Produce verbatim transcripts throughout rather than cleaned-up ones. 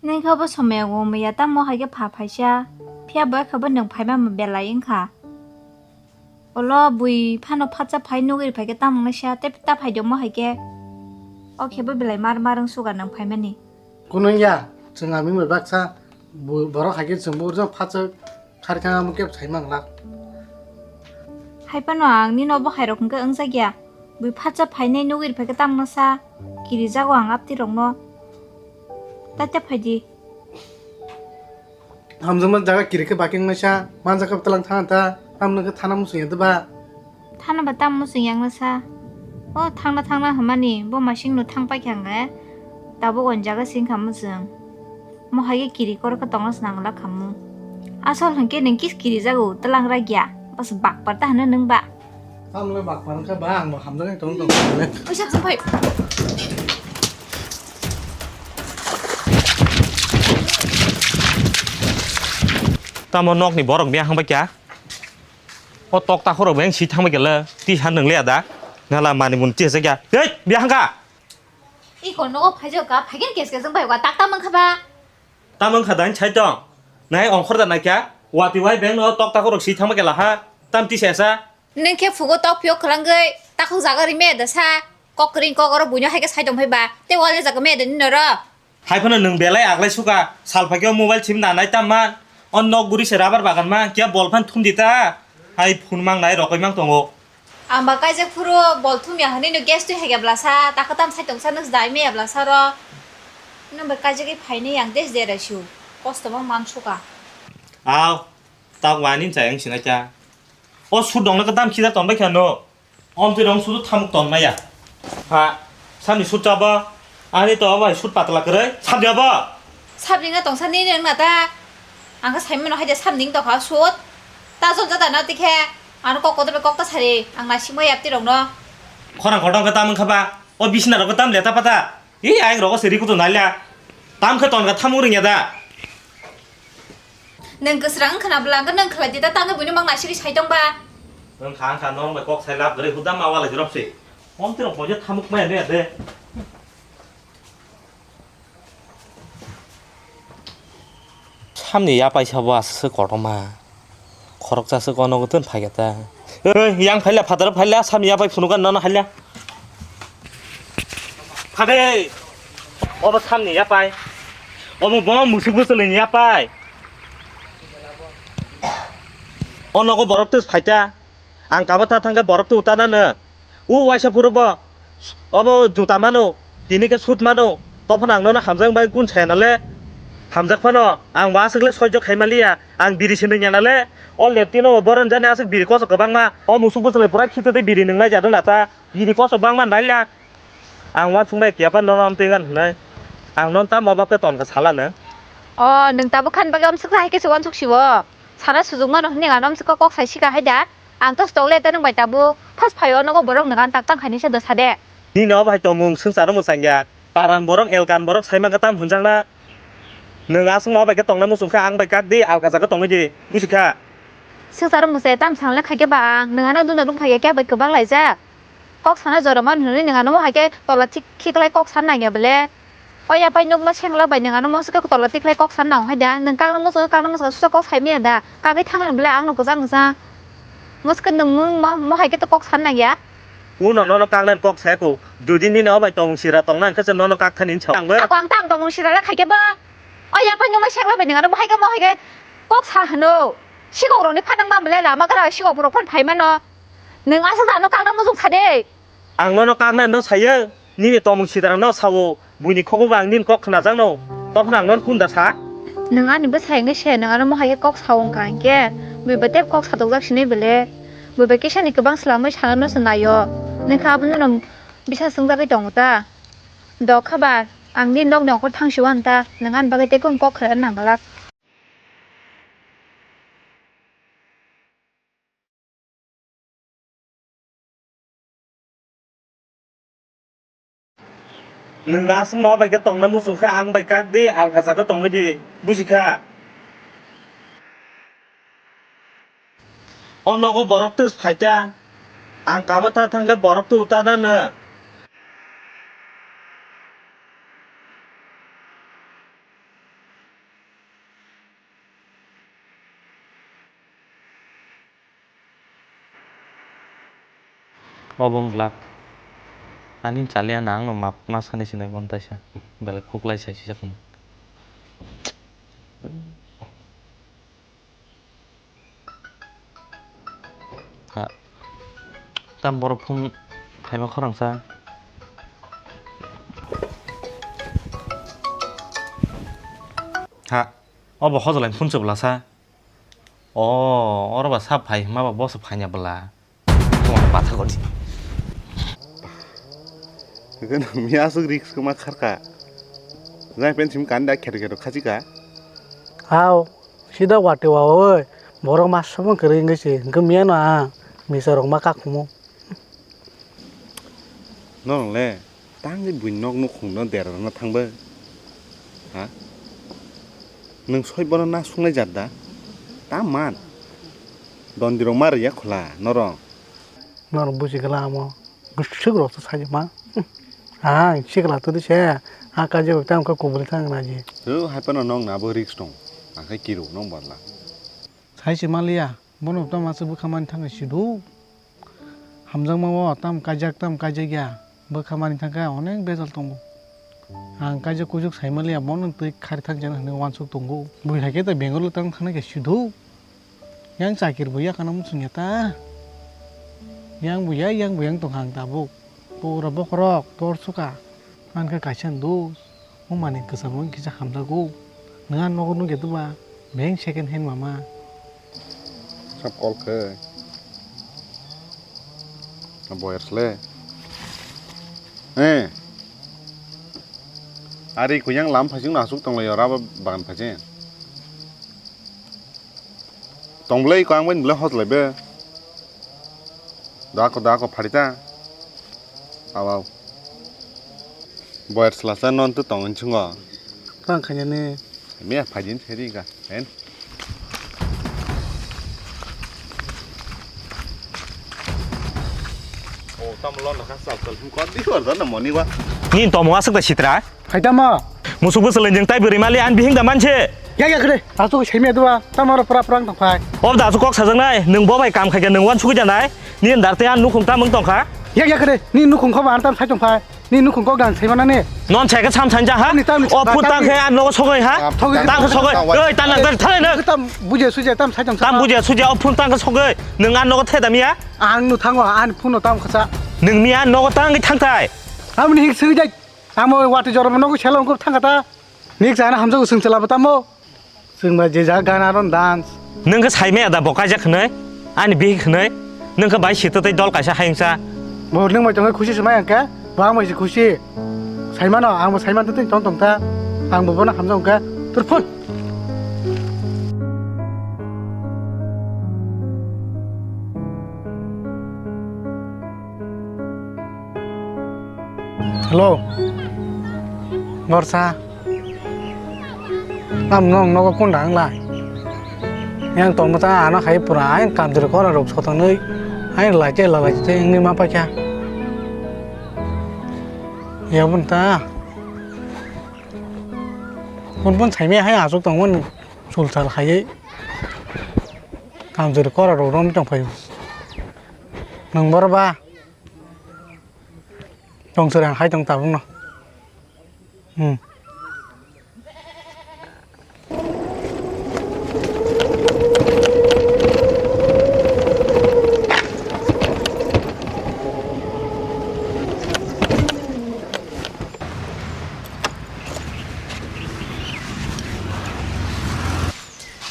Nini khe bo somaya wngmaya tamo hai khe pha phaisa. Phiya bo khe bo nwng phaima belai wngkha. Olo bui phano phatsa phai nugwi phai khe tamo wngnaisa tei ta phai de omo hai khe. O khe bo belai mar mar wngsuka nwng phaimani. Kunung ya, chwng ami bai baksa bo-, borok hai khe chwng bo rwjak phatsa. Kharikha amo kebo sai manglak. Hai phano ang nini obo hai rok hwnkhe wngjakya. Bui phatsa phainai nugwi rwphaikhe tamno sa kirijago ang aptirokno. Taita phaidi. Hamjakma jaga kirikhe bakhe wngnaisa manjakha bwtwlang thana ta tamno khe thana muchung ya deba. Thana ba tamo chwng yang nasa. O thangna thangna hwnmani bo masing no thang paikha hwnkhe tabuk on jaga sing khamu chwng. Mo hai khe kiri kor khe tongna swnang la khamu. Asol hwnkhe nwng kis kiri jago tlang ra gya. Bas bakpar ta hwno nwng ba. Tamo le bakpar wngkha ba ang bo hamjaknai tong tong. Oisa phai. Tamo nokni borok bia hang bai kya? O tok ta khorok beng si thang bai kela ti han nang le ada. Nala mani mun ti sa kya. Hei, bia hang ka. Iko nogo phaijo ka, phaigen kes kes wng bai wa tak ta mang kha ba. Ta mang kha dan chai tong. Nai ongkhor da na kya? Wati wai beng no tok ta khorok si thang bai kela ha. Tam ti sa sa. Neng khe phugo tok phiyok khwlangwi takhuk jaga ri me da sa. Kok kring kok oro buino hai khe sai tong phai ba. Te wal jaga me da ni noro. Hai phano nwng belai aglai suka, sal phai khe o mobile sim nanai tam man. O nok guri se rubber bagan ma, kiya bol phan thum di ta. Hai phun mang nai rokoi mang tongo. Ang ba kaijak phuru bol thum ya hwnwi no gas twi hai khe blasa, ta khe tam sai tong sa, nwk dai me ya blasa ro. Nwng ba kaijagwi phainai ang des de rai su. Kosto mang man suka. Aw, tak wani chai ang sinai kya. O sut dong na khe tam khida ton bai kha no. Om twi rong sudu thamuk ton maya. Ha, samni sut chaba. Ani to bai sut patla kwrwi. Sabni abo. Sabni nga tong sani nang na ta. Ang ka sai mano haide sabni tong kha sut. Ta jol jada na tikhe. Ano kok kotor kok ta sari. Ang na simo yapti rong no. Khorang khotong ka tam wngkha ba. O bisna rok tam leta pata. Ih, ayang rogo se rikutu nalia. Tam khe ton ka thamung ringya da. Neng kwsrang wngkha na bwla, neng khlai di ta, tangwi buino mang naisiri sai tong ba. Wngkha, wngkha, norok bai kok sai lab gari huda ma walai rop se. Om tiro poje thamuk maya ne de. Samni yapai sabo aswk kotorma. Khoroksa swk o nogo twn phaikha ta. Oi, yang phaila phataro phaila samni yapai phunugan nono haila. Phade. Obo samni yapai. Obo bo musuk bwswlwini yapai. O nogo borok tws phaita. Ang kabo ta thangkhe borok tw utanano. O waisa phuru bo obo juta mano, tini khe sut mano, tophano ang nono hamjak bai gun saya nale. Hamjak phano ang bo aswk le soijo khai maliya, ang biri se nungya nale. O leptino bo boron jani aswk biri koso kwbangma, o musuk bwswlwi pura khito tei biri nungnai jado na ta, biri koso bangma naila. Ang uansuk nai kiya phano nono amtwi gan hwnai, ang nono tamo bak khe ton kha sala no. O, nwng tabuk khan bagwi amsuk hai khe se uansuk siwo, sana sujuk mano hwnwi ang amsuk kok sai sika hai da. Ang to stole ta nwng bai tabuk. First phaio nogo borok nwng ang tak tang khainwi se dosa de. Nini o bai tongmung swngcharo mwchangya. Paran borok, elkan borok sai mangkha tam hwnjakna. Nwng aswk ma bai khe tongna muchung kha ang bai kak di, alka jaga tongwi di. Buji kha? Swngcharo mwchai tam sangle khaikhe ba ang nwng ano duna rung phaiya khe bai kwbang laijak. Kok sana jora man hwnwi nwng ano hai khe tola thik khiklai kok san nangya bele. O yapai nukma sengla bai nwng ano moswk khe tola tiklai kok san nang hai da. Nwng kakno moswk kakno moswk susa kok sai maya da. Kagwi thang bele ang no kwchang kwchang. Moswk nwng mo mo hai khe to kok san nangya. Uno nono kaknani kok sai ko. Jodi nini o bai tongmung sira tongna hwnkhe se nono kak thani hinsa. Ako ang tang tongmung sira le khai khe ba. O yapai nukma sengla bai nwng ano mo hai khe mo hai khe kok sa hwno. Sikok rokni phanang ma bele lama gra sikok rok phan phai mano. Nwng aswk ano kakno moswk sa de. Ang nono kaknai no sayo, nini tomung sidarang no sao, buini khogo ba ang nini kok khnajakno, tokno ang nono kunda sa? Nwng ani bwsai wngwi se nwng ano mohai khe kok sao wngkha hinkhe, bui ba tei kok satokjak sinwi bele, bui ba kisani kwbang swlamwi sanano se naio, nwng khe abono no bisa swngjagwi tongo ta? Dok kha ba, ang nini nokni ongkhor thang siwan ta, nwng ani bagwi tei kok khna nang glak. Nwng aswk ma bai khe tongna muchung kha, ang bai kak di, alka jaga tongwi di, buji kha? O nogo borok twi phai ta, ang kabo ta thang khe borok twi ta na nw. Obo wng glak. Ani chaliya na ang no map ma sani sinai bon taisa. Belai khuklai sai sijak. Ha. Tam borok phone khaima khorang sa. Ha. Obo hojlai phone se bwla sa. O, oro ba sap phai hwnma ba boso phaina bwla. Tongno patha gori. Hwnkhe nang mi aswk risk ma kharka. Jang pen sim kanda kheto kheto khachika. Hao, sida wati wa oi. Borok ma somo kwrwi wngwi se. Hwnkhe miya no a. Misa rok ma kakhumu. Norok le. Tangwi buini nok nukhungno derarna thangbai. Ha? Nwng soi bono na sungnai jat da? Ta man. Dondirok ma rwya khwla norok. Norok buji gala amo. Bwswk rok to sai ma. Ha, sikla to se. Ha, kaje tang kho kubul thang na ji. Ho, hai phano nok na bo risk tong. Ang khai kiro nong barla. Sai se maliya. Bono tamo aswk bwkha mani thangkhe sido. Hamjakma o tamo kaijak tamo kaijakya. Bwkha mani thangkhe onek bejal tongo. Ang kaijak kujuk saimaliya bono twi khari thangjaknai hwnwi uansuk tongo. Bui haikhe tei Bengaluru tang thangnai khe sido. Yang chakir bo yakana muchungya ta. Yang bo ya, yang bo yang tongkha ang tabuk. Pura bokhorok tor suka. Ang khe kaisa dos. O mani kwcham wng kisa hamjago. Nwng a nogo nugya duba. Beng second hand mama. Sab call khe. Boyar sle. Eh. Ari kuyang lam phajing no asuk tonglaio raba bagan phajing. Tongblai ko ang bai nulai hot lai be. Da ko, da ko, phari ta. Aw, aw. Boyar sla sa non tu tong in chungo. Tang khanya ne. Me phajin pheri ka. Hen. O tam lon ka sal sal him ko di hor da na moni wa. Ni to mo asuk da sitra. Khaitama. Musuk bwswlwi nwng tai bwrwi mali ani bihing da manse. Yak yak kre. Asuk semi adwa. Tamaro pura pura wng tongphai. Ob da asuk kok sajaknai. Nwng bo bai kam khaikha nwng uansugwi janai. Nini dar tei ani nukhung tamwng tongkha. Yak yak kre. Nini nukhung khoba ani tam sai tongphai. Nini nukhung kok dan sai manani. Non sai khe sam sai ja ha. Ani tam O phut tang khe ani nogo sogoi ha. Tang khe sogoi. Oi, tan nang thalai no. Tam bujia sujia tam sai tong. Tam bujia sujia o phut tang khe sogoi. Nwng ani nogo the da miya. Ang nu thango ani phone no tam khasa. Nwng miya nogo tang khe thang thai. Amni hik sui jai. Amo wati jormo nogo selo ongkor thangkha ta. Nik sana hamjago swng chala batamo. Swng bai je jaga gana ron dance. Nwng khe sai maya da bo kaijak hwnwi? Ani bihik hwnwi? Nwng khe bai sito tei dol kaisa hayungsa. Bo nwng bai tongkhe khusi swmai ang khe. Bo ang bai se khusi. Saimano, ang bo saiman tong tong ta. Ang bo bono hamjago khe. Tur phun. Hello. Borsa. Tam nong nogo kunda wng lai. Yang tongma ta ano hai pura ain kamjwra kora rok sotongnwi ain lai te lalai te wngwi ma paikha. Yabon ta. Pun pun saimaya hai asuk tongmani sul sal khaiwi kamjwra kora rok romwi tongphaio. Nwng boro ba? Tong sori ang hai tong tabukno. Hmm.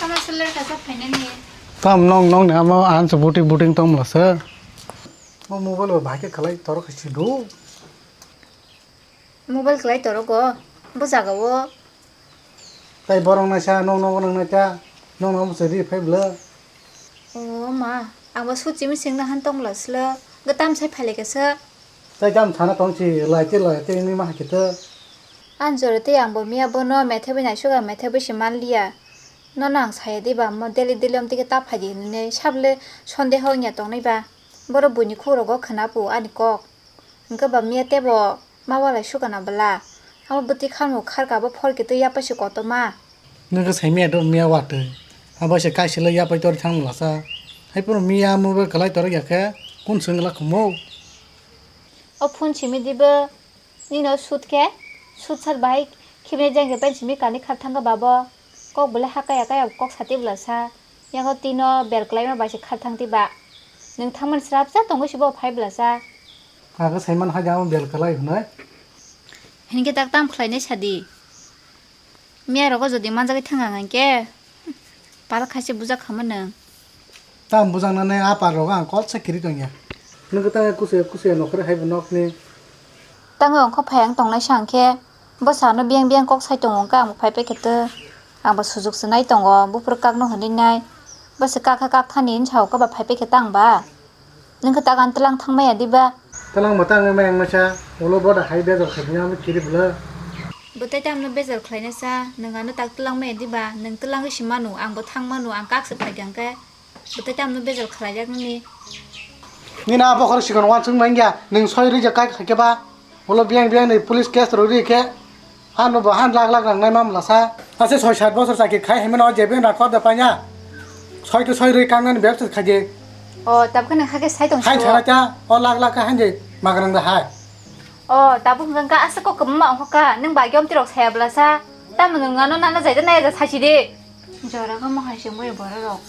Tama seler kasa phainani. Tam nong nong ni amo ang se buting buting tong mla se. Mo mobile bo bahai khe khlai toro khe sidu. Mobile khlai torogo, bo jaga o. Tai borok naisa, nong nogo nang naisa, nong nogo bwsai ri phai bwla. O ma, ang bo suchimi singna han tong bwla silo, gw tam sai phai lai kasa. Tai tam sana tong si, lai te lai te wngwi ma hai khe to. Ang jora tei ang bo miya bono methai bai naisuk ang methai bai se man liya. Nono ang saya diba mo daily daily om tike ta phai di hinwi sabole sondeho wngya tongnai ba. Borok buini khuk rogo khwna pu ani kok. Hwnkhe ba miya tebo ma walai sukana bwla. Abo bwtwi kharmung kharka abo phorkhe twi yapaisi kotorma. Nwng khe sai miya do miya watwi. Abo se kaisilo yapai tor thang bwlasa. Haiphuru miya mobile kwlai torok ya khe kun swngla khumo. O phone simi dibo nino sut khe, sut sat bahai khibini jeng khe pen simi kani khar thangkha babo. Kok bole ha kaya kaya kok sati bwla sa. Yango tino bel kwlaima bai se khar thang tiba. Nwng thangmani srap sa tongo sibo phai bwla sa. Aga saiman ha jamo bel kwlai hwnwi. Hinkhe tak tam khlainai sadi. Miya rogo jodi manjagwi thang ang hinkhe, pal khaise bujak kha mano. Tam bujak nani a par rogo ang kol sa kiri tongya. Nwng tang kusu kusu ya nokre hai bo nokni. Tang ongkho phai ang tongnai sa hinkhe, bo sa no biyang biyang kok sai tongo hinkhe ang bo phai pai khe to. Ang bo sujuk se nai tongo, buphuru kak no hwnwi nai. Bo se kak kha kak thani hinsa o khe ba phai pai khe tang ba. Nwng khe tak ang tlang thang maya diba? Tlang bo tang maya ang masa, ulo boda hai bejal khaidi ang kiri bwla. Bwtai tamno bejal khlaina sa, nwng ano tak tlang maya diba? Nwng tlang si manu, ang bo thang manu, ang kak se phai khe. Bwtai tamno bejal khlai jak nini. Nini a bokhorok sikon wansuk manya, nwng soi rija kai khai khe ba? Ulo biyang biyang ni police case rw ri khe. Hano bo han lak lak rang nai mamla sa. Ase soi sat bosor chakri khai himano je ben rakor da panya. Soi to soi rwi kang nani bebsa khaje. O, tab khana khake sai tong. Hai sara cha, o lak lak ka hanje magrang da hai. O, tabuk hwnkha ase kok kwbangma ongkha ka, nwng bai yom tirok saya bwla sa. Tamo nwng ano nana jaida naya ja sasi de. Jora kha mohai se moi borok rok.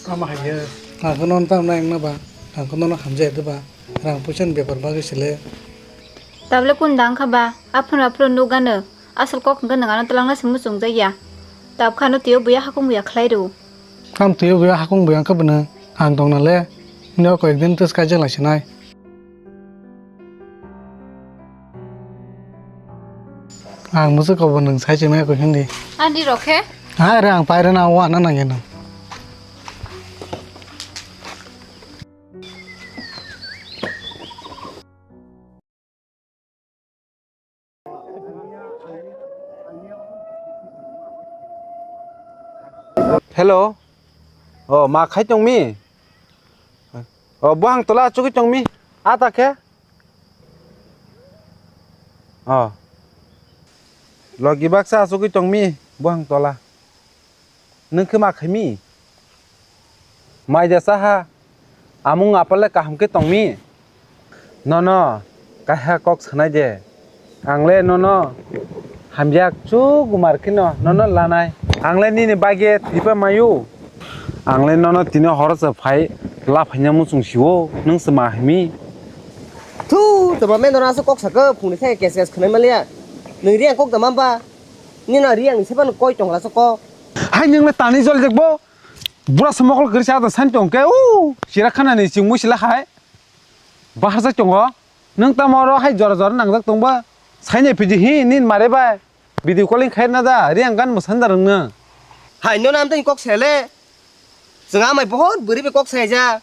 Tamo hai ye. Ang khe nono tamo nai wngna ba, ang khe nono hamjai de ba. Rang puisa ni bepar bagwi se le. Tabole kun dang kha ba, aphuru aphuru nukgano, asol kok hwnkhe nwng ano twlangna se muchung jak ya. Tab kha ano twiyo buya hakung buya khlai rw. Tam twiyo buya hakung buya wngkha bwno, ang tongna le, nini o koi ek din twis kaijakla sinai. Ang muchuk kobo nwng sai se maya koi hindi. Ani rok khe? Ha, re ang pairana o ana nangya nang. Hello. O, ma khai tong mi? O, buhang tola achugwi tong mi? A ta khe? O. Logi baksa achugwi tong mi? Buhang tola. Nwng khe ma khaimi? Mai da cha ha. Amung apal le kaham khe tongmi? Nono kaiha kok sanai de. Ang le nono hamjak chugumar kheno nono lanai. Ang le nini bagwi thwipa mayu. Ang le nono tini horo se phai la phaina muchung sio. Nwng se ma himi? Thu, toma mendoro aswk kok saka phungni thai kes kes khwnai maliya. Nwng riyang kok da mamba? Nino riyang ni sepan koi tongla soko. Hai nwng le tani jol jek bo. Bura se mokol kwrwi sa da san tong khe, u, chira khana ni chingmui sila hai. Bahar sa tongo. Nwng tamo oro hai jora jora nangjak tong ba. Saini piji hi nin mare bai. Video calling khai na da, riyang gan musan da rwngno. Hai no nam tei kok sele. Chwng amai bohor bwrwi bai kok sai ja.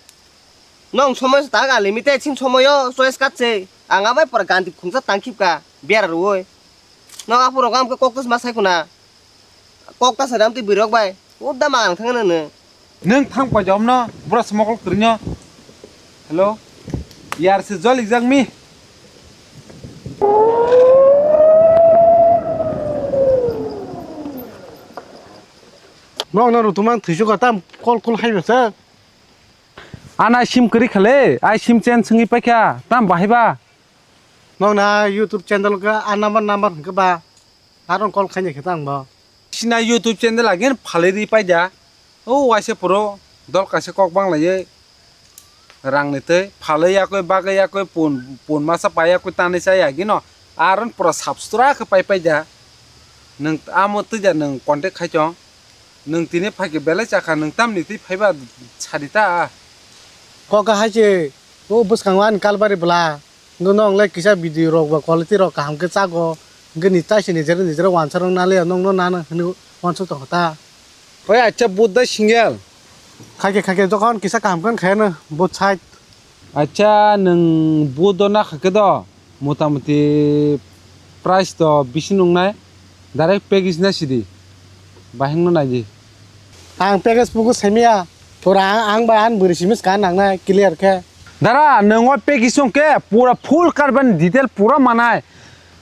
Nong somoy tak a limited sin somoyo choice kat se. Ang amai pora ganti khungsa tangkhip ka. Biar rwoi. Nong aphuru gam khe kok tus ma sai kuna. Kok ta sadam twi bwrok bai. Udda ma ang thangna nw. Nwng thang pai jom no, bura smokol kwrwino. Hello. Yar se jol exam mi. Nong no rutumang thwisu ka tam kol kol hai bese. Ana sim kwrwi khale, ai sim chen swngi paikha, tam bahai ba. Nong na YouTube channel ka a number number hwnkhe ba. Aro call khaina khe tang bo. Sina YouTube channel again phalwi ri paida. O waisa puro dol kaisa kok bang laiye. Rang ni tei phalwi yakoi bagwi yakoi pun pun masa pai yakoi tanwi cha yagino. Aron pura subscribe khe pai paida. Nwng amo twi ja nwng contact khai chong. Nwng tini phai khe belai chakha nwng tamni twi phaiba sadi ta. Kok hai se o bwskango ani kalbari bwla. Nwng nong le kisa video rok ba quality rok kaham khe chago. Hwnkhe ni taisi nijera nijera wansa rok naliya nong no nana hwnwi wansuk tongkha ta. Oi acha but dai single. Khaikhe khaikhe jokhon kisa kaham khe khayano but side. Acha nwng but do nakha khe do motamoti price do bisi nungnai. Direct package na sidi. Bahing no naidi. Ang package buku semia. Pura ang, ang bai ang bwrwi simi ska nangnai clear khe. Dara, nwng o package song khe pura full carbon detail pura manai.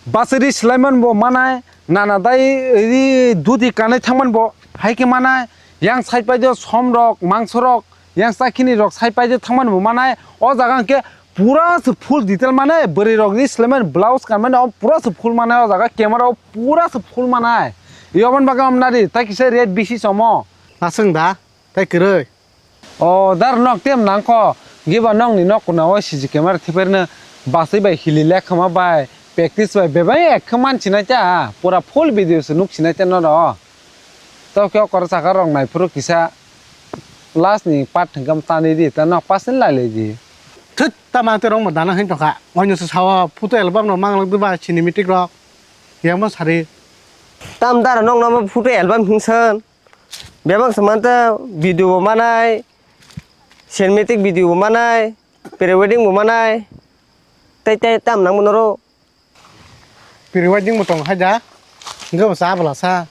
Basri slaiman bo manai. Nana dai ri dudi kanai thangman bo hai khe manai. Yang side pai do som rok, mangso rok. Yang sakini rok sai paide thangmani bo manai. O jaga hwnkhe pura se full detail manai. Bwrwi rokni swlaimani blouse kanmani o pura se full manai. O jaga camera o pura se full manai. Yobon bagwi amnari tai kisa rate bisi chomo. Aswng da, tai kwrwi. O dar nok tem nangkho. Giba nokni nok kuna o C C camera thiperno basai bai hili lekhama bai practice bai bebak ekhe mansinai ta. Pura full video se nuksinai ta noro. Tokhe okoro saka rok naiphuru kisa last ni part hwnkhe tanwi di, ta nok pass ni lailai di. Thut, tamo ang tei rok mo dana hin tongkha. Oino se sao photo album rok manglak diba cinematic rok. Yang bo sari. Tam dara nok no photo album hingsan. Bebak se manta video bo manai, cinematic video bo manai, pre wedding bo manai. Tei tei tam nang bo noro. Pre wedding bo tong hai da. Hingke bo cha bwla sa.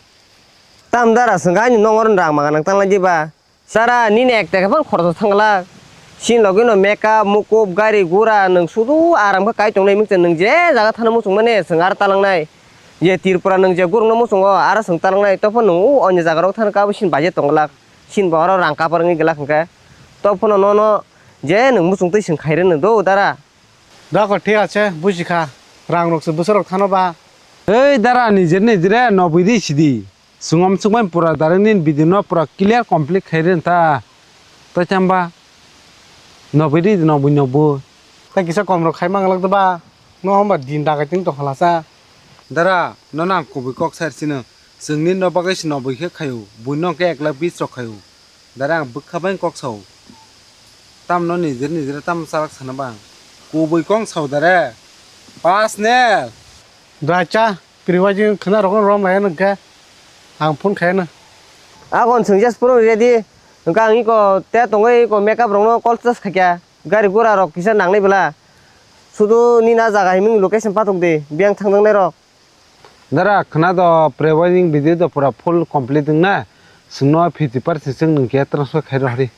Tam dara swngkha ani nongor rang manga nang tanglai diba. Sara nini ek taka phano khoroksa thangla. Sin logino makeup, mukup, gari, gura, nwng sudu aram khe kai tongnai mungsa nwng je jaga thana muchung mani swng ar talangnai. Je Tripura nwng je gurungno muchungo aro swng talangnai topho nwng o onyo jaga rok thana kabo sin baje tonglak. Sin bo oro rang kapar wngwi glak hwnkhe. Topho no nono je nwng muchung twi swng khaireno do dara. Dakho, thik ache, bujikha. Rang rok se bwsarok thano ba. Ei dara, nijir nijire nobwi di sidi. Sungom sungmai pura direct nini video no pura clear complete khairi ta. Tai chamba nobwi di nobwi nobwi. Tai kisa kom rok khai manglak da ba. No hamba din dagai tin to khala sa. Dara, no nang kubui kok sai sino. Sungni no bagwi si nobwi khe khayo. Bui no ke ek lakh bis rok khayo. Dare ang bwkha bai kok sao. Tamno nijir nijir tam chalak sana bang. Kubui kong sao dare. Pasnel. Dacha, priwajin khna rokno rom lai nang khe. Ang phone khaina. Agon sung jas purung ready. Nang ang iko te tongoi iko makeup rokno call chas khakya. Gari gura rok kisa nangnai bela. Sudu nina jaga himing location patok de. Biang thangdang nai rok. Dara, khna do, pre-wedding video do pura full complete wngna, chwngno fifty percent chwng nwng khe transfer khai rw hori.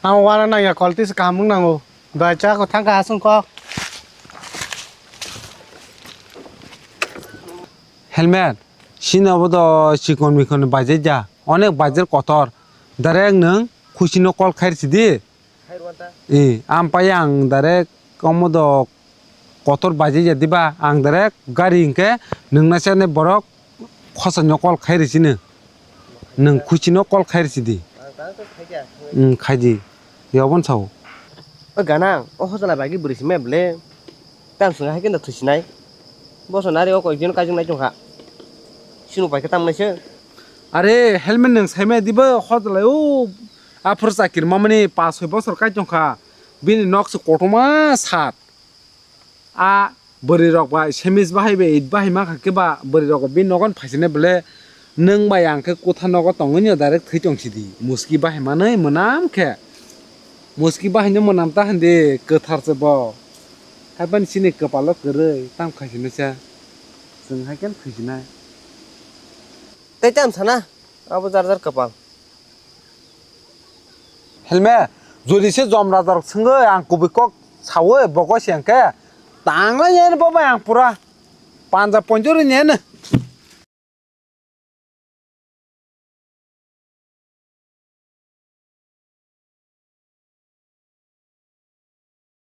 Ang uana nangya quality se kaham wng nango. Dai cha ko thang ka hasung kok. Helmet, sini obo do chikon mikon baijak ja, onek bajar kotor. Direct nwng khuchino call khai sidi. Ee, ampai ang direct omo do kotor baijak ya diba, ang direct gari hinkhe nwng naisani borok khosani call khai rw sini. Nwng khuchino call khai rw sidi. Nwng khaidi. Yobon sao. O ganang, o hojala bagi bwrwi simi bwle. Tam swnga hai khe no thwisinai. Boso nari o koi jeno kaijaknai tongkha. Sinu pai khe tam naising. Are helmet nwng saimaya diba hojala o. Aphuru chakir mamani pas soi bosor kai tongkha. Bini nok se kotorma sat. A bwrwi rok bai semis bahai bai eight bahai mankha khe ba bwrwi rok bini nogo no phaisinai bwle nwng bai ang khe kwtha nogo tongwi no direct thwi tong sidi muski bahai manwi mwnam khe. Muski bahai no mwnam ta hindi kwthar se bo. Haibani chini kwpalo kwrwi tam khaisinai sa. Chwng hai khe no thwisinai. Tei tam sana abo jar jar kwpal. Helme, jodi se jom raja rok swngwi ang kubui kok sawi bogo se hwnkhe tanglai nai bo bai ang pura panja ponjori nai no.